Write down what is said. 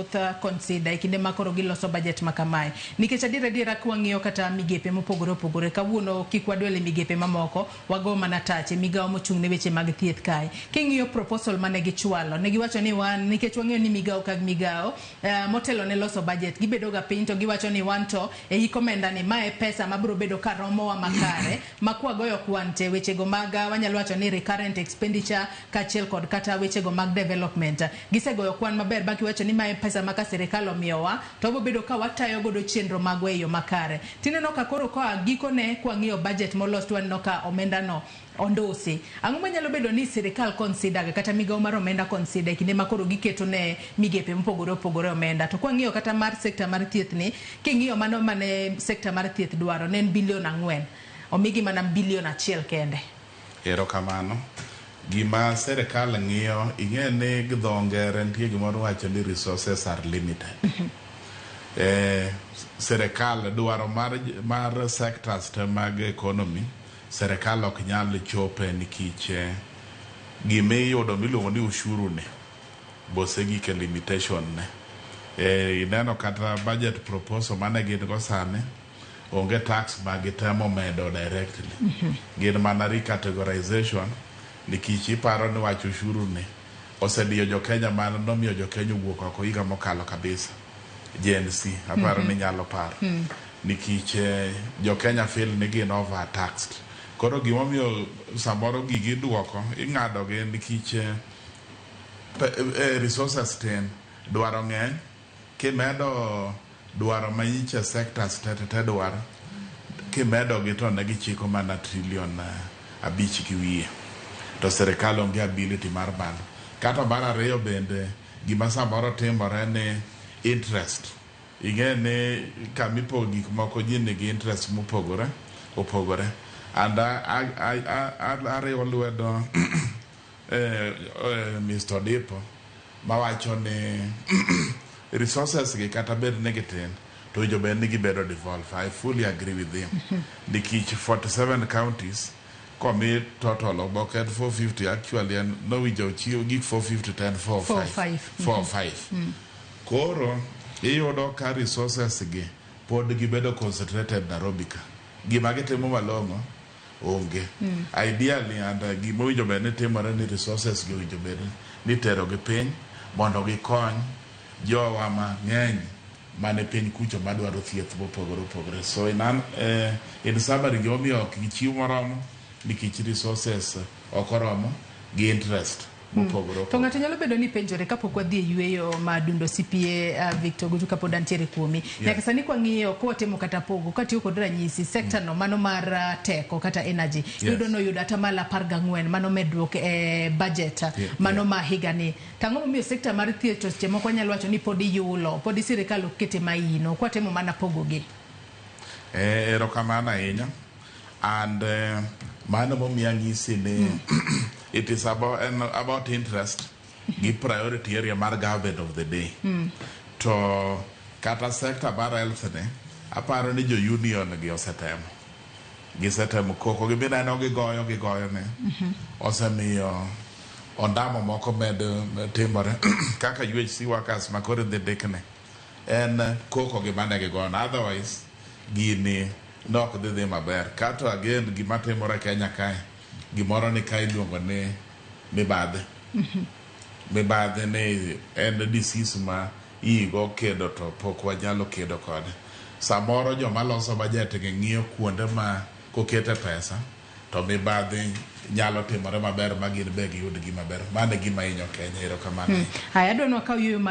mathoth consider e kinde ma koro giloso budget ma kamae? Nikech adier adiera kwang'iyo kata migepe mopogore opogore, kawuono kik wadwel e migepe mamoko, wago mana tach e migawo mochung' ne weche mag thieth kae. King'iyo proposal mane gichwalo, ne giwacho ni wan, nikech wang'eyo ni migawo ka migawo motelo ne loso budget gibedo ga piny to giwacho ni wan to e hik omenda ni mae pesa mabiro bedo ka romowa makare ma kwagoyo kwan te wechego mag wanyalo wacho ni recurrent expenditure kaachiel kod kata wechego mag development. Gisegoyo kwan maber ba giwacho ni mae pesa ma ka sirikal omiyowa to wabiro bedo ka watayo godo chenro magwa e yo makare. Tineno ka koro koa gikone kwang'iyo budget molos to waneno ka omenda no ondusi. Ang'o manyalo bedo ni sirikal consider ga kata migawo mar omenda consider e kinde ma koro giketo ne migepe mopogore opogore omenda? To kwang'iyo kata mar sector mar thieth ni, king'iyo mano mane sector mar thieth dwaro ne en bilion 4. Omigi mana bilion 1 kende. Erokamano. Gima sirikal ng'iyo, ing'e ni gi dho ngere nitie gimoro wacho ni resources are limited. Sirikal dwaro mar sectors te mag economy, sirikal ok nyal chope nikech gimiyudo miluongo ni ushuru ni bosegik e limitation ne. Ineno kata budget proposal mane gin go sani, onge tax ma gitemo medo directly. Gin mana recategorization nikech iparo ni wach ushuru ni osediyo jo Kenya man nomiyo jo Kenya owuok oko higa mokalo kabisa. Gen Z aparo ni nyalo paro. Nikech jo Kenya feel ni gin over taxed. Koro gimomiyo samoro gigi iduoko ing'ado gi nikech resources tin, dwaro ng'eny kimedo dwaro ma nyicha sectors te te te dwaro kimedo gi to ne gichiko mana trillion 5 gi wiye to sirikal onge ability mar mano. Kato mar ariyo bende gima samoro timore ni interest ing'e ni kamipogo gik moko ji nigi interest mopogore opogore and ariwo lwedo Mr. Odipo mawacho ni resources gi kata bed ni gitin to owinjo bed ni gibedo devolved. I fully agree with him. Nikech 47 counties komi total ok en 450, actually en nowinjo chiw gik 450 to en 45. 45. 45. Koro iyudo ka resources gi pod gibedo concentrated Nairobi ka. Gima gitimo malong'o onge. Ideally and gima owinjo bed ni timore ni resources gi owinjo bed ni itero gi piny mondo gikony jowa mang'eny mane piny kucho madwaro thieth mopogore opogore. So in summary, gimomiyo ok gichiw moromo nikech resources ok oromo gi interest mopogore To opogore. Ng'ato nyalo bedo ni penjore kapok wadhi e yueyo madundo CPA Victor Gutu kapod antiere kuomi. Nyaka sani kwang'iyo kwatimo kata pogo katiyo kod ranyisi sector no mano mar teko kata energy yudo noyudo 14% mano medruok e budget mano ma higani. To ang'o momiyo sector mar thieth to seche moko wanyalo wacho ni pod iyulo pod sirikal ok kete maino kwatemo mana pogogi? Erokamano ahinya. And mano momiyo anyisi ni it is about interest gi priority area mar government of the day. To kata sector mar health ni aparo ni jo union gi osetemo. Gisetemo koko gi mineno gigoyo gigoyo ne osemiyo ondamo moko med timore kaka UHC workers ma koro idhi ndikne en koko gi mane gigoyo otherwise gini nok dhi dhi maber. Kato again gima timore Kenya kae gimoro ni ka iluongo ni mibadhi. Mibadhi ni en disease ma igo kedo to pok wanyalo kedo kode. Samoro joma loso budget gi ng'iyo kuonde ma kokete pesa to mibadhi nyalo timore maber ma gin be giyud gima ber. Mano e gima hinyo Kenya. Erokamano. Haya, adwa ni wakaw yueyo.